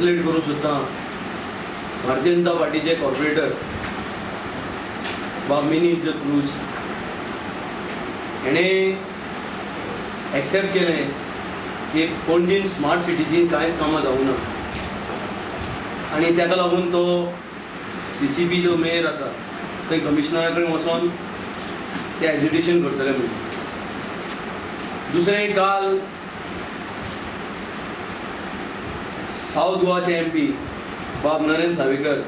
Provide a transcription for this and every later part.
इंटरप्लेट करूंक सोदता भारतीय जनता पार्टीचे कॉर्पोरेटर बाब मिनीस the cruise हेणें एक्सेप्ट केलें की पणजीन स्मार्ट सिटीची कांयच कामां जावंक ना आनी ताका लागून तो सीसीपी जो मेयर आसा थंय कमिशनरा कडेन वचोन ते एजिटेशन करतले म्हणून. दुसरें, काल सावथ गोवाचे एमपी बाब नरेंद्र सावेकर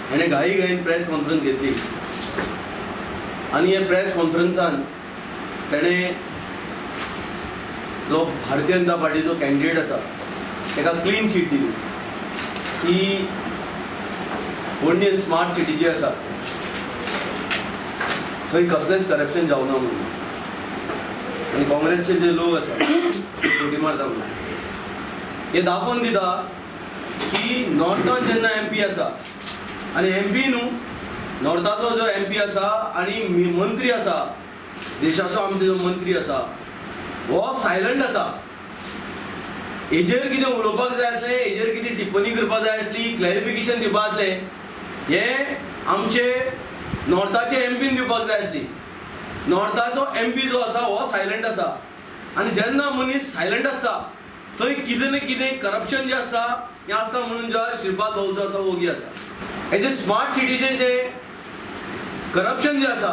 हेणें घाई घाईन प्रेस कॉन्फरन्स घेतली आनी हे प्रेस कॉन्फरन्सान तेणें जो भारतीय जनता पार्टीचो कॅन्डिडेट आसा ताका क्लीन चीट दिली की पणजे स्मार्ट सिटी जी आसा थंय कसलेंच करप्शन जावना म्हणून आनी काँग्रेसचे जे लोक आसा ते फटी मारता म्हणून. हे दाखोवन दिता की नॉर्थान जेन्ना एमपी आसा आनी एमपी न्हू, नॉर्थाचो जो एमपी आसा आनी मंत्री आसा, देशाचो आमचो जो मंत्री आसा हो सायलंट आसा. हेजेर कितें उलोवपाक जाय आसलें, हेजेर कितें टिप्पणी करपाक जाय आसली, क्लॅरिफिकेशन दिवपाक आसलें, हें आमचे नॉर्थाचे एमपीन दिवपाक जाय आसली. नॉर्थाचो एमपी जो आसा हो सायलंट आसा आनी जेन्ना मनीस सायलंट आसता थंय कितें ना कितें करप्शन जें आसता हें आसता म्हणून जो श्रीपाद भाऊ जो आसा वोगी आसा. हे जे स्मार्ट सिटीचें जें करप्शन जें आसा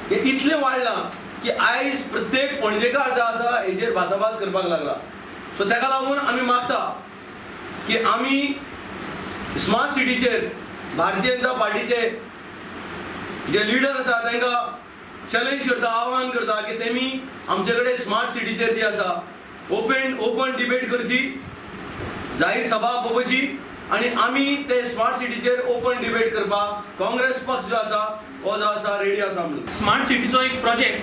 हें इतलें वाडलां की आयज प्रत्येक पणजेकार जो आसा हेजेर भासाभास करपाक लागला. सो ताका लागून आमी मागता की आमी स्मार्ट सिटीचेर भारतीय जनता पार्टीचे जे लिडर आसा तांकां चॅलेंज करता, आव्हान करता की तेमी आमचे कडेन स्मार्ट सिटीचेर जी आसा ओपन ओपन डिबेट करची, जाहीर सभा आपोवपाची आनी आमी ते स्मार्ट सिटीचेर ओपन डिबेट करपाक काँग्रेस पक्ष जो आसा हो जो आसा रेडी आसा म्हणून. स्मार्ट सिटीचो एक project,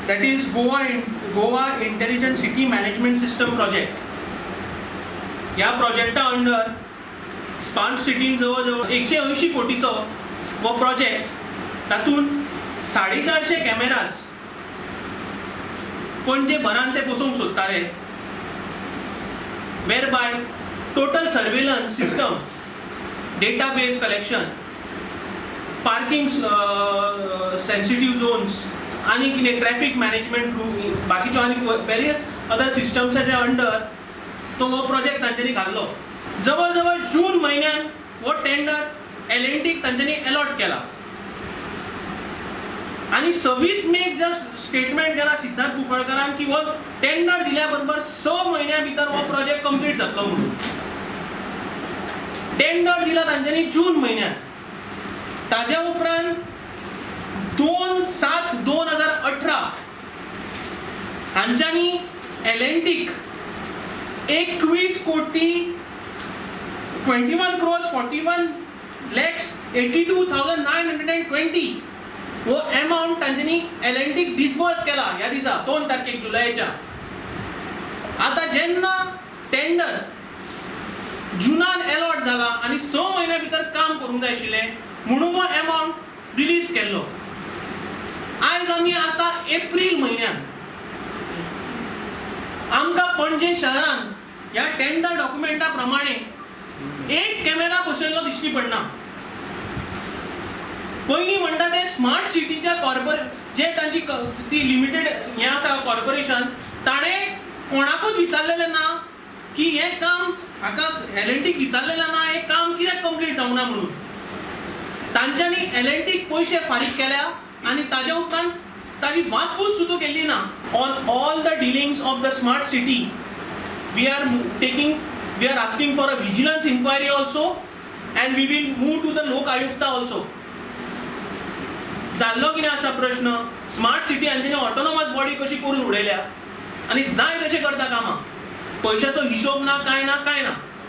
that is Goa Intelligent City Management System project. ह्या प्रोजेक्टा अंडर स्मार्ट सिटीन जवळ जवळ 180 कोटीचो हो प्रोजेक्ट, तातूंत 450 कॅमेराज पणजे भरान ते बसोवंक सोदताले, whereby total surveillance system, database collection, parking sensitive zones आनी कितें ट्रॅफिक मॅनेजमेंट, बाकीच्यो आनी वेरियस अदर सिस्टम्साच्या अंडर तो हो प्रोजेक्ट तांच्यांनी घाल्लो. जवळ जवळ जून म्हयन्यान हो टेंडर एल एन टीक तांच्यांनी अलॉट केला आनी 26 मेक जस्ट स्टेटमेंट केला सिद्धार्थ कुंकळकरान की हो टेंडर दिल्या बरोबर 6 म्हयन्या भितर हो प्रोजेक्ट कंप्लीट जातलो म्हणून. टेंडर दिला तांच्यांनी जून म्हयन्यात. ताज्या उपरांत 2/7/2018 हांच्यांनी एल एन टीक 21 कोटी, 21 crores 41 lakhs 82,920 हो एमावंट तांच्यांनी एल एन टीक डिसबर्स केला ह्या दिसा, 2 तारखेक जुलयाच्या. आतां जेन्ना टेंडर जुनान अलॉट जाला आनी 6 म्हयन्या भितर काम करूंक जाय आशिल्लें म्हणून हो एमावंट रिलीज केल्लो. आयज आमी आसा एप्रील म्हयन्यान. आमकां पणजे शहरान ह्या टेंडर डॉक्युमेंटा प्रमाणे एक कॅमेरा बसयल्लो दिश्टी पडना. पयलीं म्हणटा ते स्मार्ट सिटीच्या कॉर्पोरे जे तांची ती लिमिटेड हें आसा कॉर्पोरेशन, ताणें कोणाकूच विचारलेलें ना की हें काम हाका एल एन टीक विचारलेलें ना, हें काम कित्याक कंप्लीट जावना म्हणून. तांच्यांनी एल एन टीक पयशे फारीक केल्या आनी ताज्या उपरांत ताजी वासपूस सुद्दां केल्ली ना. On all the dealings of the smart city, we are asking for a vigilance inquiry also and we will move to the Lok Ayukta also. जाल्लो कितें आसा प्रश्न, स्मार्ट सिटी हांच्यांनी ऑटोनॉमस बॉडी कशी करून उडयल्या आनी जाय तशें करता कामां. पयशाचो हिशोब ना, कांय ना, कांय ना.